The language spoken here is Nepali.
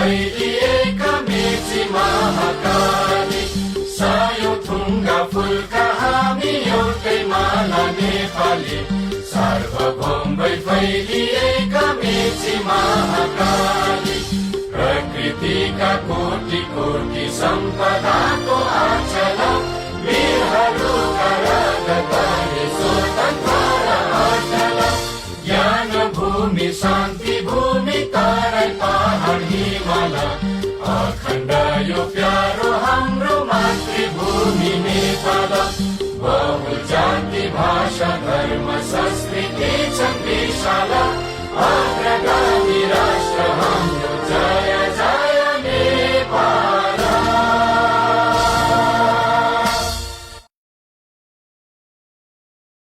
फैलिएका मेची महाकाली सायो थुङ्गा फुलका हामी एउटै माला नेपाली सार्वभौम फैलिएका मेची महाकाली प्रकृतिका कोटि कोटि सम्पदाको आचल वीरहरूका रगतले स्वतन्त्र अचल ज्ञान भूमि शान्ति भूमि तराई पहाड हिमाल अखण्ड यो प्यारो हाम्रो मातृभूमि नेपाल बहु जाति भाषा धर्म संस्कृति छन् विशाल